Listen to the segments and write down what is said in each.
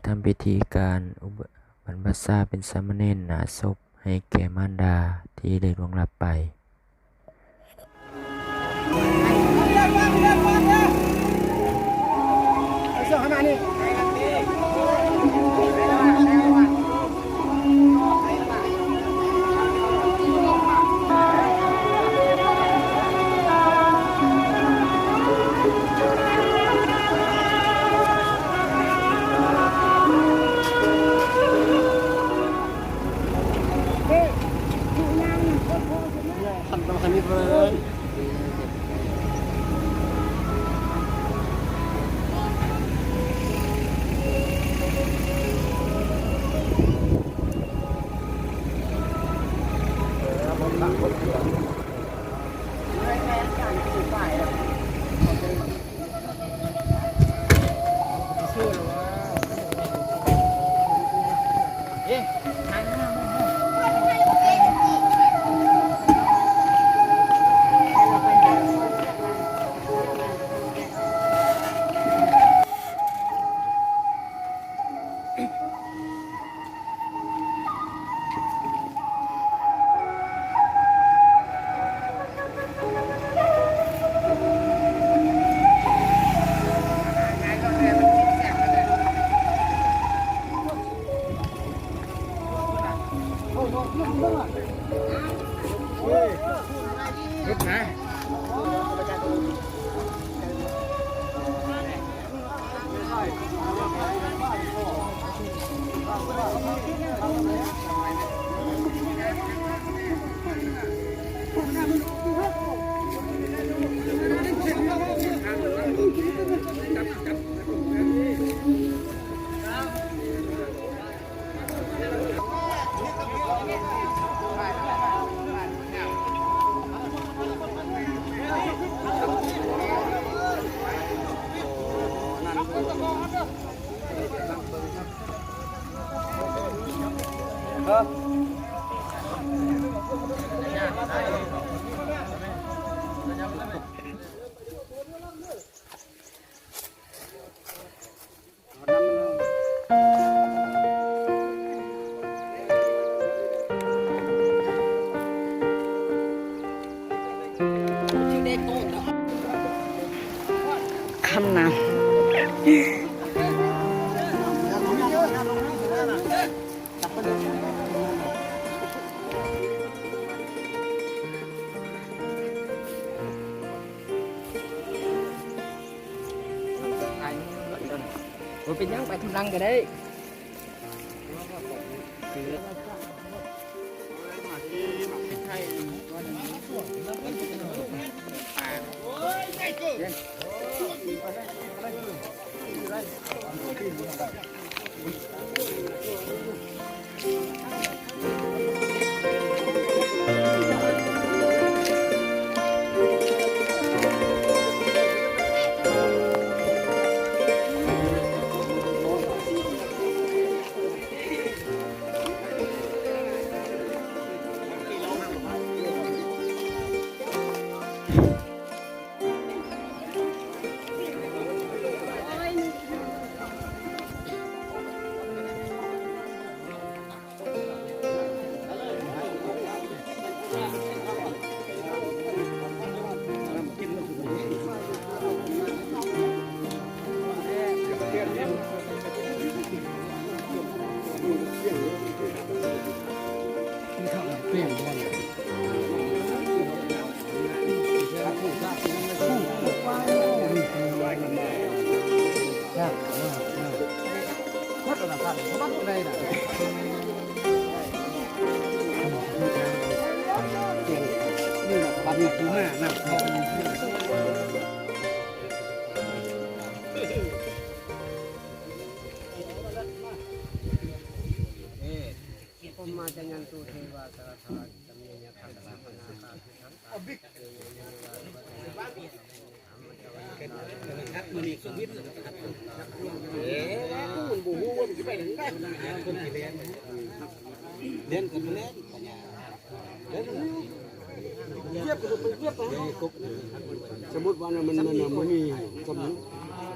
ນຳພິທີການອຸບັນພະຊາເປັນສາມະເນນໜ້າສົບໃຫ້ແກ່ມານດາທີ່ໄດ້ລ່ວງລັບໄປ. ຄຳນຳ. ບໍ່ເປັນຫຍັງ ໄປທາງຫຼັງກໍໄດ້. ສົມມຸດວ່າມັນ ມັນ ມັນມີ ສົມມຸດ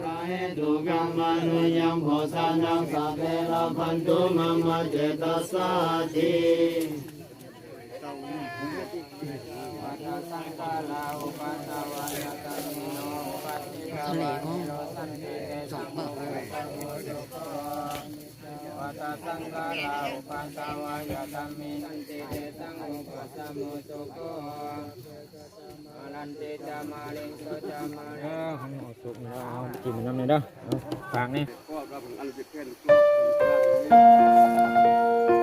ລະເຫຕຸກັງມະນຸຍັງພຸດທານັງ ສັບເພລະພັນຕຸ ມະມະເຈຕະສາທິ. ວັດຕະສັງຂາລາ ອຸປັດຖະວາຍະທຳມິໂນ ອຸປັດຖິກາວານິໂຣທຳເຕ ເຕສັງໂມກຂະສະມຸດໂທໂຄ. ວັດຕະສັງຂາລາ ອຸປັດຖະວາຍະທຳມິໂນ ເຕ ເຕສັງໂມກຂະສະມຸດໂທໂຄ. ມາລັນເຕຈະມະເລັງໂສຈະມະເລັງ ເອີ ເຮົາອອກສົບນີ້ແລ້ວ ເອົາກິນນຳແດ່ເດີ ເອົາ ຝາກແດ່.